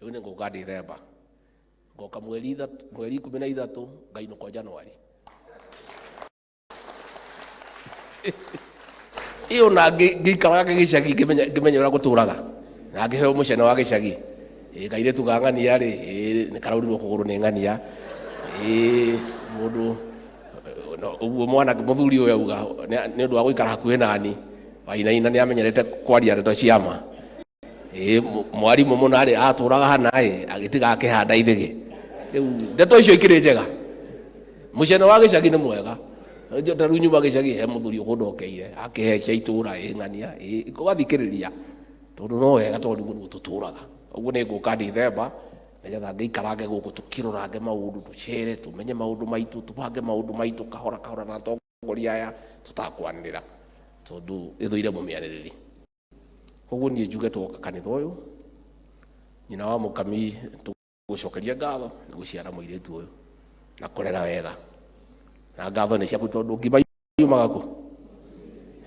Rĩu nĩ ngũka Dithemba, ngoka mweri ithatũ, mweri 13, ngainũka Januari. Ĩyo na ngĩikaraga gĩcagi, ngĩmenya ngĩmenya ũrĩa gũtũraga, na ngĩheo mũcene wa gĩcagi. Ĩ kairĩtu ka ng'ania rĩ, ĩ nĩ karaurirwo kũgũrũ nĩ ng'ania. Ĩ mũndũ ũguo mwana mũthuri ũyũ auga nĩ ũndũ wa gũikara hakuhĩ nani, Wainaina nĩ amenyerete kwaria ndeto cia ma. Ĩ mwarimũ mũna rĩ, atũraga hana ĩ, agĩtiga akĩhanda ithĩgĩ. Rĩu ndeto icio ikĩrĩ njega. Mũcene wa gĩcagi nĩ mwega. Ta rĩu nyuma gĩcagi he mũthuri ũkũndokeire, akĩhe cia itũra, ĩ ng'ania, ĩ ũgathikĩrĩria. Tondũ no wega tondũ nĩguo nĩguo tũtũraga. Ũguo nĩ ngũka Dithemba, nĩgetha ngĩikarange gũkũ tũkĩrorange maũndũ, tũcere, tũmenye maũndũ maitũ, tũbange maũndũ maitũ kahora kahora na atongoria aya tũtakwanĩrĩra, tondũ ĩthũire mũmĩarĩrĩri. Koguo niĩ njuge twoka kanitha ũyũ, nyina wa mũkami tũgũcokeria ngatho nĩ gũciara mũirĩtu ũyũ na kũrera wega. Na ngatho nĩ ciaku tondũ ngima yumaga kũ?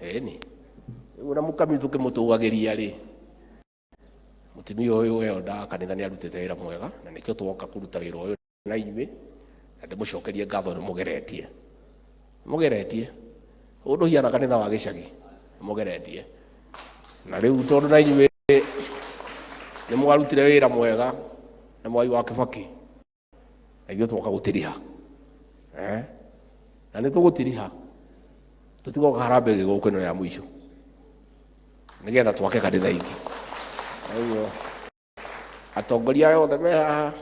Ĩni. Rĩu ona mũkami tũkĩmũtũgagĩria rĩ, mũtumia ũyũ elder wa kanitha nĩ arutĩte wĩra mwega na nĩkĩo twoka kũruta wĩra ũyũ na inyuĩ, na ndĩmũcokerie ngatho nĩ mũgeretie. Mũgeretie. Ũndũ hiana kanitha wa gĩcagi, mũgeretie. Na rĩu tondũ na inyuĩ nĩ mwarutire wĩra mwega na Mwai wa Kĩbakĩ, na ithuĩ twoka gũtiriha. Eh? Na nĩ tũgũtiriha. Tũtigoka harambee ĩgĩgũka ĩno ya mũico. Nĩgetha twake kanitha ingĩ. Ũguo atongoria aya othe me haha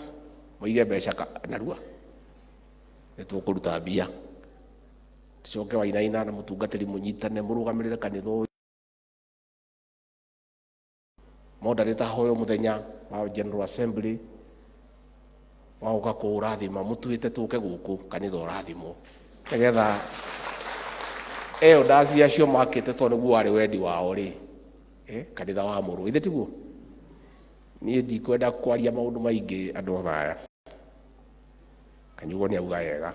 moige mbeca narua, nĩ tũkũruta mbia, tũcoke Wainaina na mũtungatĩri mũnyitane mũrũgamĩrĩre kanitha ũyũ. Moderator ahoywo mũthenya wa General Assembly wa gũka kũũrathima, mũtuĩte tũke gũkũ kanitha ũrathimwo, nĩgetha elders acio makĩte tondũ nĩguo warĩ wendi wao rĩ, kanitha wa mũrũ ithe tiguo. Niĩ ndikwenda kwaria maũndũ maingĩ andũ aya, Kanyugo nĩ auga wega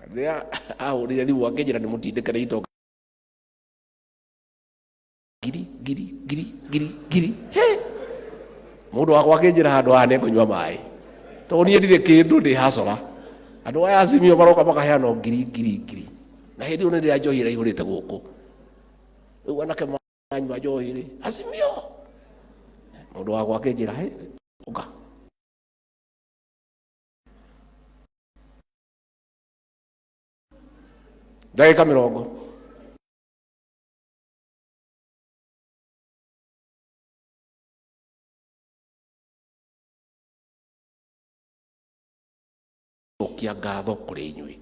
rĩrĩa ahũrire thimũ akĩnjĩra nĩ mũtindĩke nĩ itonga ngiri ngiri ngiri ngiri ngiri. He mũndũ wakwa akĩnjĩra handũ haha nĩ ngũnyua maĩ, tondũ niĩ ndirĩ kĩndũ, ndĩ hacora. Andũ aya Azimio maroka makaheana ngiri ngiri ngiri, na hĩndĩ ĩyo nĩ rĩrĩa njohi ĩraihũrĩte gũkũ. Rĩu anake manyua njohi rĩ, Azimio, mũndũ wakwa akĩnjĩra, "Hey, ũka." Ndagĩka 20 cokia ngatho kũrĩ inyuĩ.